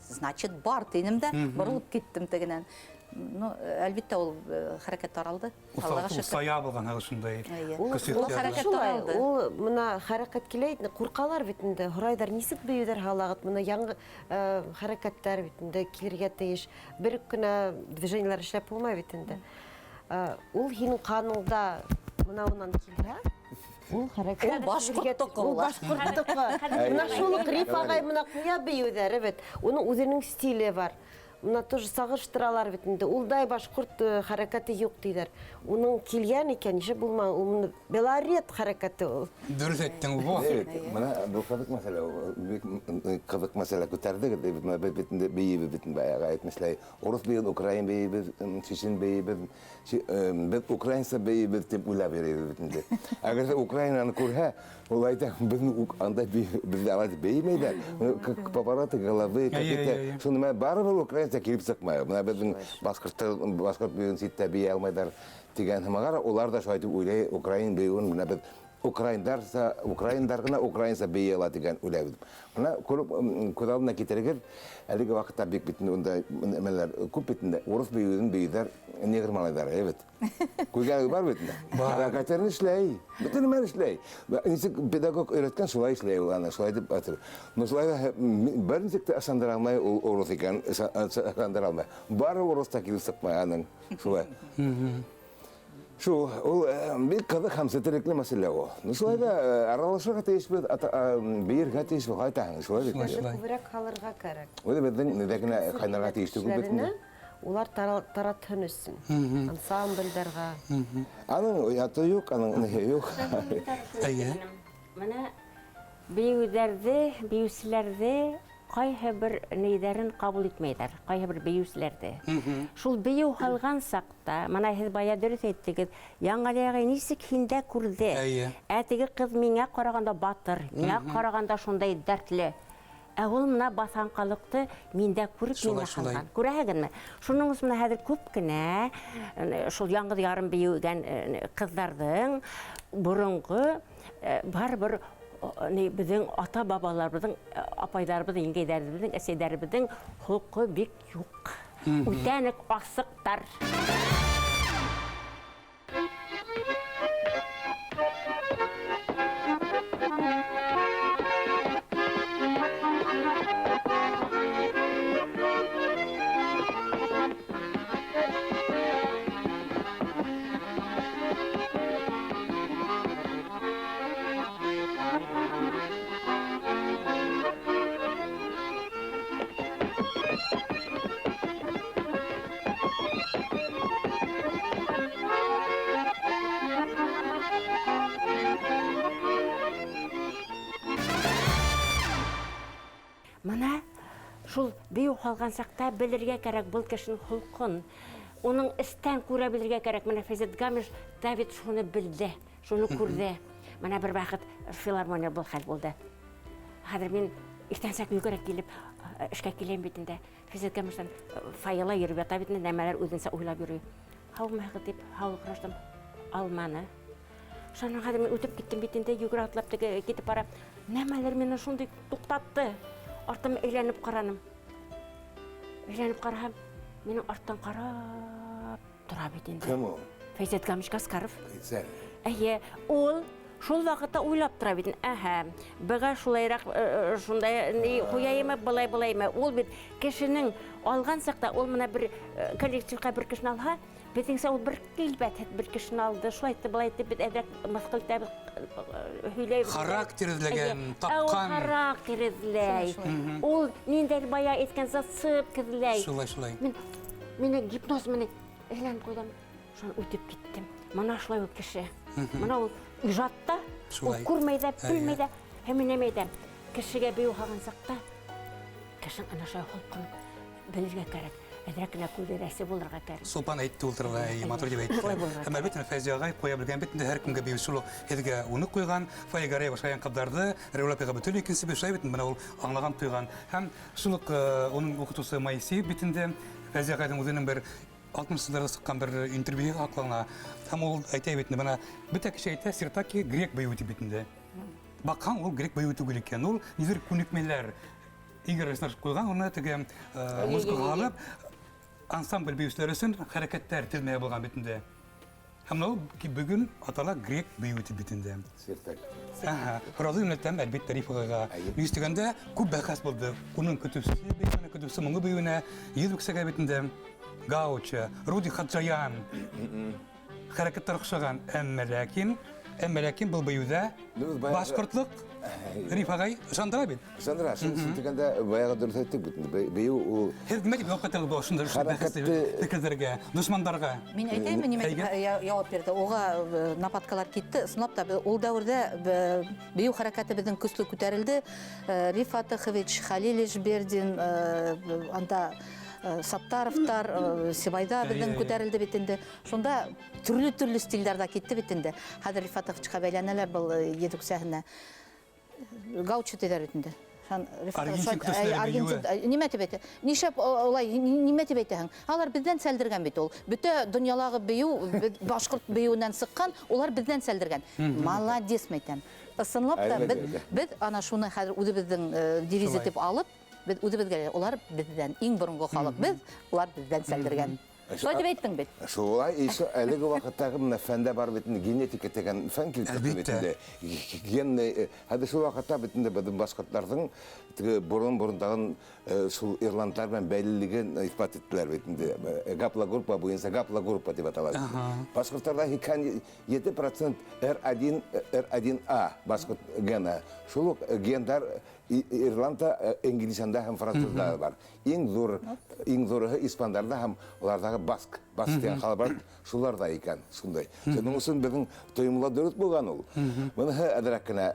значит, бар тинем дә, боролоп киттем тегенән. Ну, әлбиттә, ул хәрәкәт таралды. Усал, Аллаға шөкөр. усая булған һәр шундай Эйе. Ул көсөктәр. Ул хәрәкәт шулай, таралды. Ул мына хәрәкәт килә инде, ҡурҡалар бит инде, һорайҙар, нисек бейеүҙәр һалағыҙ, мына яңы хәрәкәттәр бит инде килергә тейеш. Бер үк кенә движениелар эшләп булмай бит инде. Ул һинең ҡаныңда мына унан килһә, ул хәрәкәт Ул башҡорттоҡо Ул була. башҡорттоҡо. Мына шул уҡ Риф ағай мына ҡуя бейеүҙәре бит. Уның үҙенең стиле бар. Мына тоже сағыштыралар бит инде. Улдай башҡорт хәрәкәте юҡ тиҙәр. Уның килгән икән, нишләп булмай, ул мына белорет хәрәкәте ул. Дөрөҫ әйттең, бу. Эйе, мына был ҡыҙыҡ мәсьәлә, ул бик ҡыҙыҡ мәсьәлә күтәрҙегеҙ. Бына беҙ бит инде бейебеҙ бит инде, баяғы әйтмешләй, урыҫ бейен, украин бейебеҙ, чечен бейебеҙ, беҙ украинса бейебеҙ тип уйлап йөрөйбөҙ бит инде. Әгәр ҙә Украинаны күрһә, ул әйтә, беҙҙең анда беҙҙе алай тип бейемәйҙәр. Как повороты головы, какие-то шуны мә барыбер украинса килеп сыҡмай. Бына беҙҙең башҡорттар, башҡорт бейеүен ситтә бейә алмайҙар тигән һымаҡ, улар ҙа шулай тип уйлай, украин бейеүен бына беҙ украиндарса, украиндар ғына украинса бейей ала тигән уйлайбыҙ. Бына күреп, күҙ алдына китерегеҙ, әлеге ваҡытта бик бит инде унда нәмәләр күп бит инде, урыҫ бейеүен бейейҙәр негр малайҙары, әйбәт. Күргәнегеҙ бар бит инде. Бар. Хәрәкәттәрен эшләй, бөтә нәмәне эшләй. Нисек педагог өйрәткән, шулай эшләй ул аны, шулай тип әйтер. Но шулай ҙа бер нисек тә ышандыра алмай ул урыҫ икән, ышандыра алмай. Бары урыҫ та килеп сыҡмай аның, шулай. Шул, ул бик ҡыҙыҡ һәм сетерекле мәсьәлә ул. Ну, шулай ҙа аралашырға тейешбеҙ, бейергә тейешбеҙ, ҡайтаһың, шулай бит. Шулай, шулай. Күберәк һалырға кәрәк. Үҙе беҙҙең ниҙә генә ҡайнарға тейеш түгел бит инде. Кешеләренә улар таратһын өсөн, ансамблдарға. Аның ояты юҡ, аның ниһе юҡ. Әйе. Мына бейеүҙәрҙе, бейеүселәрҙе ҡайһы бер нейҙәрен ҡабул итмәйҙәр, ҡайһы бер бейеүселәрҙе. Шул бейеү һалған саҡта, мына һеҙ бая дөрөҫ әйттегеҙ, Яңғәли ағай нисек һиндә күрҙе? Ә теге ҡыҙ миңә ҡарағанда батыр, миңә ҡарағанда шундай дәртле. Ә ул мына баҫанҡалыҡты миндә күреп миңә һалған. Күрәһегеҙме? Шуның өсөн мына хәҙер күп кенә шул яңғыҙ ярым бейеүгән ҡыҙҙарҙың боронғо барыбер ни, беҙҙең ата-бабаларыбыҙҙың апайҙарыбыҙҙың, еңгәйҙәребеҙҙең, әсәйҙәребеҙҙең холҡо бик юҡ. Үтәнек асыҡтар. Шул бейеү һалған саҡта белергә кәрәк был кешенең холҡон. Уның эстән күрә белергә кәрәк. Менә Фәйзи Әдгәмович та бит шуны белде, шуны күрҙе. Менә бер ваҡыт филармония был хәл булды. Хәҙер мин иртәнсәк йүгерә килеп эшкә киләм бит инде. Фәйзи Әдгәмовичтан файла йөрөп ята бит инде, нәмәләр үҙенсә уйлап йөрөй. Һаумыһығыҙ тип һаулыҡ һораштым, алманы. Шунан хәҙер мин үтеп киттем бит инде, йүгерә атлап теге китеп бара. Нәмәләр мине шундай туҡтатты. Артыма әйләнеп ҡараным. Әйләнеп ҡараһам, минең арттан ҡарап тора бит инде. Кем ул? Фәйзи Әдгәмович Гаскаров. Фәйзәл. Әйе, ул шул ваҡытта уйлап тора бит. Әһә, быға шулайыраҡ, шундай ни ҡуяйымы, былай былаймы. Ул бит кешенең алған саҡта, ул менә бер коллективҡа бер кешене алһа, беҙҙеңсә ул бер килбәтһеҙ бер кешене алды. Шулай итте, былай итте, беҙ әҙерәк мыҫҡыл итәбеҙ, һөйләйбеҙ. Характер эҙләгән, Әйе. тапҡан. Ә ул характер эҙләй. Шулай, шулай. Ул ниндәйҙер бая әйткән зацепка эҙләй. Шулай, шулай. Мин, мине гипноз менән әйләнеп ҡуйҙым. Шунан үтеп киттем. Мына шулай ул кеше. Мына ул ижадта, ул Шулай. күрмәй ҙә, Әйе. белмәй ҙә, һәм инәмәй ҙә. Кешегә бейеү һалған саҡта кешенең ана шулай холҡон белергә кәрәк. Әҙерәк кенә күҙәтәсе булырға кәрәк. Солпан әйтте ул турала, әй, матур тип әйтте. Шулай булырға Һәм әлбиттә Фәйзи ағай ҡуя белгән бит инде һәр кемгә бейеү шул уҡ һеҙгә уны ҡуйған, Фая Гәрәева шаян ҡыҙҙарҙы, Рәүлә апайға бөтөнләй икенсе бер шулай бит инде, бына ул аңлаған, тойған. Һәм шул уҡ уның уҡытыусы Моисеев бит инде Фәйзи ағайҙың үҙенең бер алтмышынсы йылдарҙа сыҡҡан бер интервью һаҡлана. Һәм ул әйтә бит инде, бына бөтә кеше әйтә, Сиртаки грек бейеүе тип бит инде. Баҡһаң, ул грек бейеүе түгел икән. Ул ниҙер күнекмәләр Игорь Александрович ҡуйған, уны теге музыкаға алып, ансамбль бейеүселәр өсөн хәрәкәттәр теҙмәһе булған бит инде. Һәм ул бөгөн атала грек бейеүе тип бит инде. Сиртак. Аһа, һорауҙы йүнәлтәм, әлбиттә, Риф ағайға. Әйе. Ни өстәгәндә күп бәхәс булды. Уның көтөүсе бейеүенә, көтөүсе моңо бейеүенә, йөҙ үксәгә бит инде. Гаучо, Руди Хаджаян. Хәрәкәттәр оҡшаған, әммә ләкин был бейеүҙә Ну, баяғы башҡортлоҡ Риф ағай ышандыра бит. Ышандыра. Шуның өсөн тигәндә баяғы дөрөҫ әйттек бит инде. Бейеү ул Һеҙ нимә тип яуап ҡайтарҙығыҙ был ошондай Хәрәкәтте бәхәсле фекерҙәргә, дошмандарға? Мин әйтәйемме, нимә тип Әйгә. яуап бирҙе? Уға нападкалар китте. Ысынлап та, ул дәүерҙә бейеү хәрәкәте беҙҙең көслө күтәрелде. Риф Фатыхович, Хәлил Ишбердин, анда Саттаровтар, Сибайҙа беҙҙең күтәрелде бит инде. Шунда төрлө-төрлө стилдәрҙә китте бит инде. Хәҙер Риф Фатыховичҡа бәйләнәләр был йөҙөксәһенә. Гаучо тиҙәр бит инде. Хан, Риф Аргентин Фатыхович, көтөүселәре Аргентин, бейеүе. нимә тип әйтә? Нишләп улай, нимә тип әйтәһең? Алар беҙҙән сәлдергән бит ул. Бөтә донъялағы бейеү, башҡорт бейеүенән сыҡҡан, улар беҙҙән сәлдергән. Молодец, мәйтәм. Ысынлап та, Әлбиттә, әлбиттә. беҙ ана шуны хәҙер үҙебеҙҙең девиз Шулай. итеп алып, беҙ үҙебеҙгә, улар беҙҙән, иң боронғо халыҡ беҙ, улар беҙҙән сәлдергән. Шулай тип әйттең бит. Шулай, ишо әлеге ваҡыттағы менә фәндә бар бит инде, генетика тигән фән килеп сыҡты бит Әлбиттә. инде. Генный хәҙер шул ваҡытта бит инде беҙҙең башҡорттарҙың теге борон-борондағы шул ирландтар менән бәйлелеген иҫбат иттеләр бит инде. Гаплогруппа буйынса гаплогруппа тип атала. Башҡорттарҙа һикһән ете процент эр один, эр один А башҡорт гены. Шул уҡ гендар Ирландта, Инглизанда һәм французда бар. Иң ҙур, иң ҙурыһы испандарҙа һәм уларҙағы баск, баск тигән халыҡ бар, шуларҙа икән, шундай. Шуның өсөн беҙҙең тойомла дөрөҫ булған ул. Быныһы әҙерәк кенә,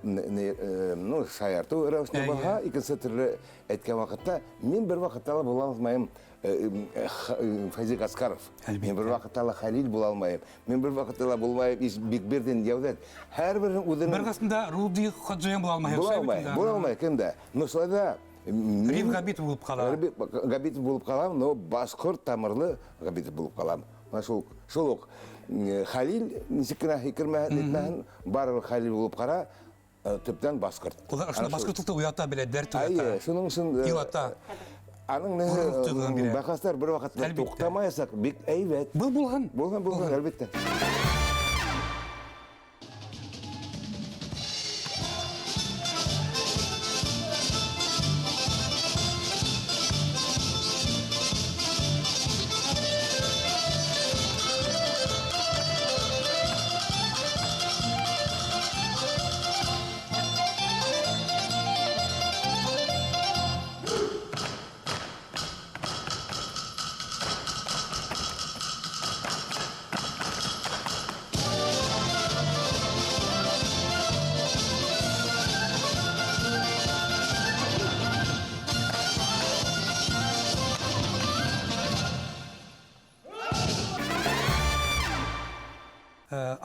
ну, шаяртыу рәүешендә булһа, икенсе төрлө әйткән ваҡытта, мин бер ваҡытта ла була алмайым Фәйзи Гаскаров. Мин бер ваҡытта ла Хәлил була алмайым. Мин бер ваҡытта ла булмайым Бикбердин Йәүҙәт. Һәр береһен үҙенең Бер ҡасында Руди Хаджаян була алмай, Була шулай алмай, бит инде. була алмай, кем дә. Но шулай да мин Риф Габитов булып ҡала. Риф Габитов булып ҡалам, но башҡорт тамырлы Габитов булып ҡалам. Мына шул уҡ Хәлил нисек кенә һикермәһен, нитмәһен, барыбер Хәлил булып ҡара, төптән башҡорт. Улар ошонда Ана шул. башҡортлоҡто уята белә, дәрт уята. Әйе, шуның өсөн Илата. Аның нәһе, Ғорурлыҡ тойғоһон бирә. бәхәстәр бер ваҡытта Әлбиттә. туҡтамаясаҡ, бик әйбәт. Был булған. Булған, булған, әлбиттә.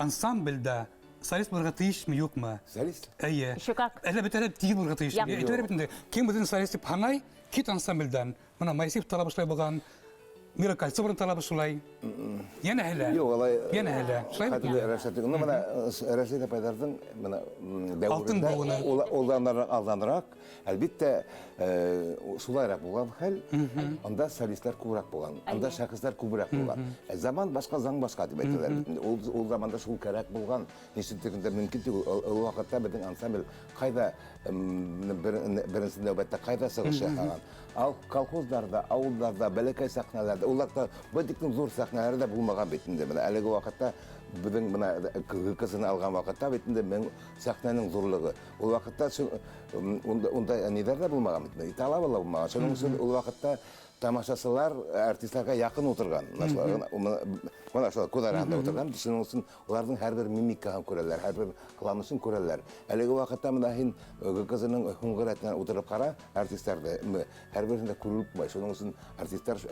Ансамбльдә солист булырға тейешме, юҡмы? Солист? Әйе. Еще как. Әллә бөтәләр тигеҙ булырға тейешме? Юҡ. Әйтәләр бит инде, кем үҙен солист тип һанай, кит ансамбльдән. Мына Моисеев талабы шулай булған, Мира Кольцованың талабы шулай. Йәнәһе лә. Юҡ, алай. Йәнәһе лә. Шулай бит инде. Рәшәт, ну, мына Рәшит апайҙарҙың мына Алтын дәүерендә быуыны. Алданраҡ, әлбиттә, шулайыраҡ булған хәл, анда солистлар күберәк булған, анда шәхестәр күберәк булған. Заман башҡа, заң башҡа тип әйтәләр бит инде. Ул заманда шул кәрәк булған, нисек тигәндә мөмкин түгел. Ул ваҡытта беҙҙең ансамбль ҡайҙа, беренсе нәүбәттә ҡайҙа сығыш яһаған? Ал колхоздарҙа, ауылдарҙа, бәләкәй сәхнәләрҙә, уларҙа был тиклем ҙур сәхнәләр ҙә булмаған бит инде. Бына әлеге ваҡытта беҙҙең бына КГК-сын алған ваҡытта бит инде мең сәхнәнең ҙурлығы. Ул ваҡытта унда ниҙәр ҙә булмаған бит инде, талабы ла булмаған. Шуның өсөн ул ваҡытта тамашасылар артистларға яҡын ултырған. Мына шулар күҙ араһында ултырған. Шуның өсөн уларҙың һәр бер мимикаһын күрәләр, һәр бер ҡыланышын күрәләр. Әлеге ваҡытта мына һин ГКЗ-ның һуңғы рәтенән ултырып ҡара артистарҙы, һәр береһендә күрелеп булмай. Шуның өсөн артистар,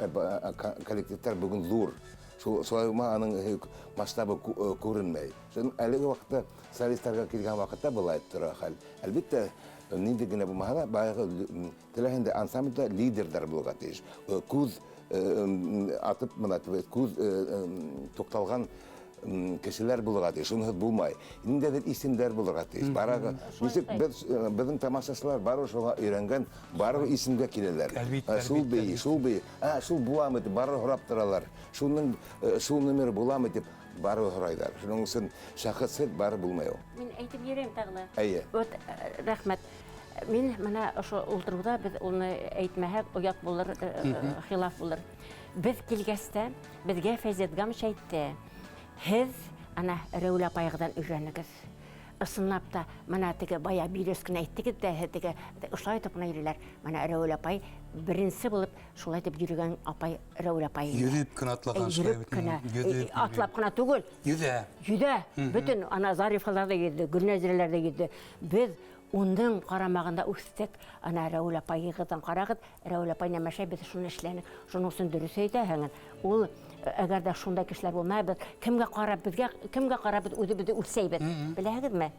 коллективтар бөгөн ҙур. Шулай ума аның масштабы күренмәй. Шуның әлеге ваҡытта солистларға килгән ваҡытта былай тора хәл. Әлбиттә, ниндәй генә булмаһа ла, баяғы теләһендә ансамблдә лидерҙар булырға тейеш. Күҙ атып, мына күҙ туҡталған кешеләр булырға тейеш. Шунһыҙ булмай. Ниндәйҙер исемдәр булырға тейеш. Барағы, нисек беҙҙең тамашасылар барыбер шуға өйрәнгән, барыбер исемгә киләләр. Әлбиттә, Шул әлбиттә, бейей, әлбиттә. шул бейей. Шул буламы тип барыбер һорап торалар. Шуның шул номер буламы тип барыбер һорайҙар. Шуның өсөн шәхесһеҙ барыбер булмай ул. Мин әйтеп йөрөйөм тағы ла. Әйе. Вот рәхмәт. Мин мына ошо ултырыуҙа беҙ уны әйтмәһәк, оят булыр, хилаф булыр. Беҙ килгәс тә, беҙгә Фәйзәт Гамыч әйтте. Һеҙ ана Рәүлә апайығыҙҙан өйрәнегеҙ. Ысынлап та, мына теге бая Березканы әйттегеҙ ҙә, һеҙ теге ошолай итеп ҡына йөрөйләр. Мына Рәүлә апай беренсе булып шулай итеп йөрөгән апай Рәүлә апай ине. Йөрөп кенә атлаған шулай Йөрөп бит инде. кенә. Йөҙөп йөрөй. Атлап ҡына түгел. Йөҙә. Йөҙә. Бөтөн ана Зарифалар ҙа йөҙҙө, Гөлнәзирәләр ҙә йөҙҙө. Беҙ уның ҡарамағында үҫтек. Ана Рәүлә апайығыҙҙан ҡарағыҙ, Рәүлә апай нәмәшә, беҙ шуны эшләнек. Шуның өсөн дөрөҫ әйтәһең. Ул әгәр ҙә шундай кешеләр булмай, беҙ кемгә ҡарап, беҙгә кемгә ҡарап беҙ үҙебеҙҙе үлсәйбеҙ? Беләһегеҙме?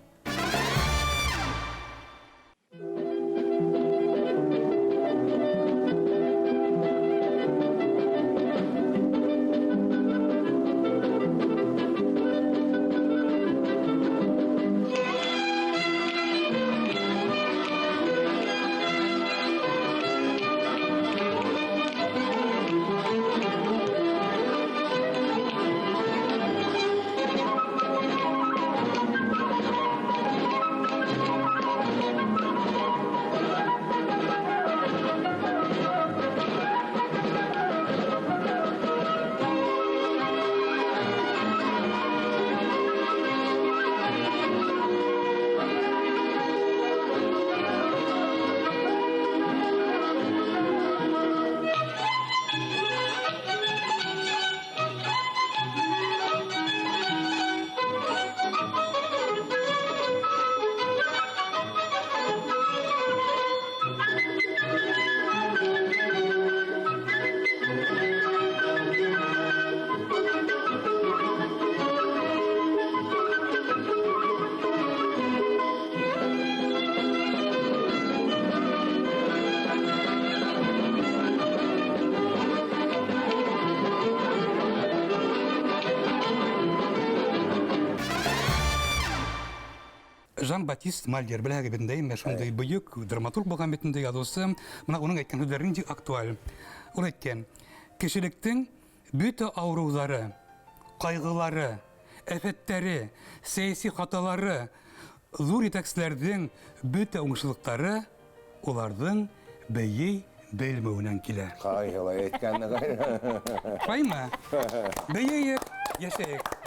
Жан-Батист Мольер, беләһегеҙ бит инде, әммә шундай бөйөк драматург булған бит инде, яҙыусы. Мына уның әйткән һүҙҙәре нинди актуаль. Ул әйткән: кешелектең бөтә ауырыуҙары, ҡайғылары, әфәттәре, сәйәси хаталары, ҙур етәкселәрҙең бөтә уңышлыҡтары уларҙың бейей белмәүенән килә. Ҡай, улай әйткән, ҡай. Шулаймы? Бейейек, йәшәйек.